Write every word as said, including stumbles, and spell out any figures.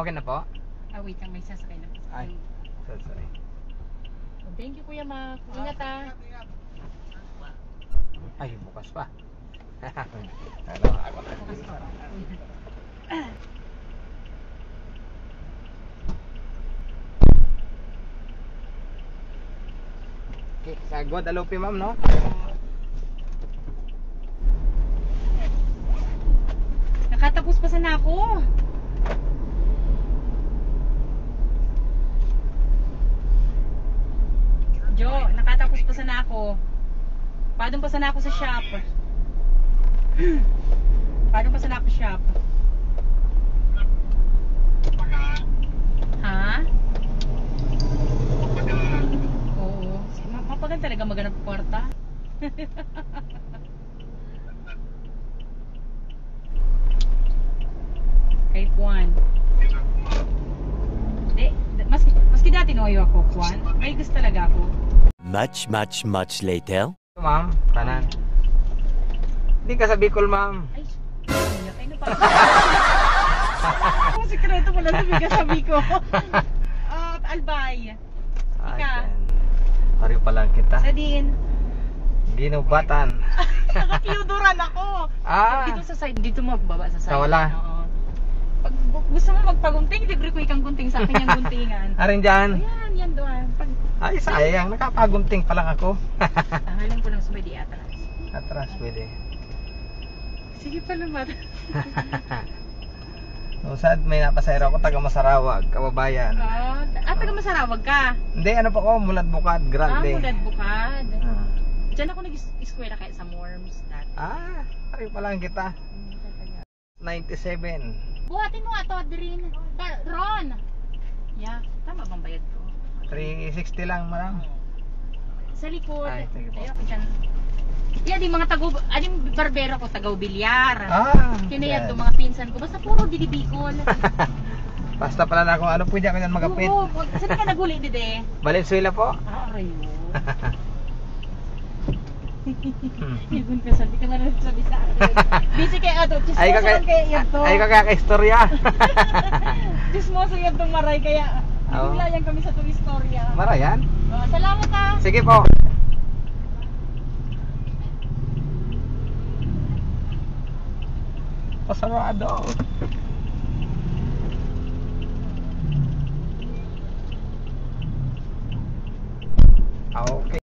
Okay na po? Ah, wait lang, may sasakay na po. Ay, sorry, sorry. Thank you, Kuya Mac. Ingat, ah. Ay, bukas pa. Ano, ako na. Bukas pa. Okay, sa Guadalupe, ma'am, no? Nakatapos pa sana ako. Jo, nakatapos pa sana ako. Padong pa sana ako sa shop. Padong pa sana ako sa shop. Ha? Oo. Ma- mapagan talaga maghanap kwarta. Kay Juan. Di, mas, maski dati noyo ako, Juan. May gusto talaga ako. Much, much, much later. Ma'am, kanan. Hindi ka sa Bicol, ma'am. Ay, ay, ano pa? Ang sikreto pala sa bigas sa Bicol. Ah, Albay. Ika? Ayan. Pareho pa lang kita. Sa din. Ginubatan. Naka-Theodoran ako. Ah. Dito sa side, dito mo baba sa side. Sa wala? Oo. Pag gu- gusto mo magpagunting, libre ko ikang gunting sa akin yung guntingan. Arin dyan? Ayan, yan doon. Pag Ay, sayang. Nakapagunting pa lang ako. Tanggalin ko lang sa may di atras. Atras, pwede. Sige pa naman. Usad, may napasayro ako, taga Masarawag, kababayan. Ah, ah, taga Masarawag ka? Hindi, ano pa ko, Mulad Bukad, Ah, Grande. Mulad Bukad. Ah. Diyan ako nag-eskwela kaya sa Morms dati. Ah, pareho pa lang kita. Hindi ka taga- ninety-seven. Buhatin mo ato, Adrin. Pa, Ron. Yeah, tama bang bayad ko? Three sixty lang, madam. Sa likod. Ay, sige po. Ayoko dyan. Yeah, di mga tago, aling barbero ko, taga Bilyar. Ah, Kinayad yan. Ko, mga pinsan ko. Basta puro didi Bicol. Basta pala na kung ano, pwede ako yan magapit. Oo, pag- saan ka naguli, didi? Valenzuela po. Ah, arayo. Hmm. Yun ka, sabi ka na rin sabi sa akin. Busy kay ato, Ay, chismoso kaka- lang kay Yabto. Ay, kaka- istorya. Chismoso Yabto, maray, kaya Oo. Biglayan kami sa itong istorya. Marayan? Oh, salamat, ha. Sige po. Pasarado. Ah, okay.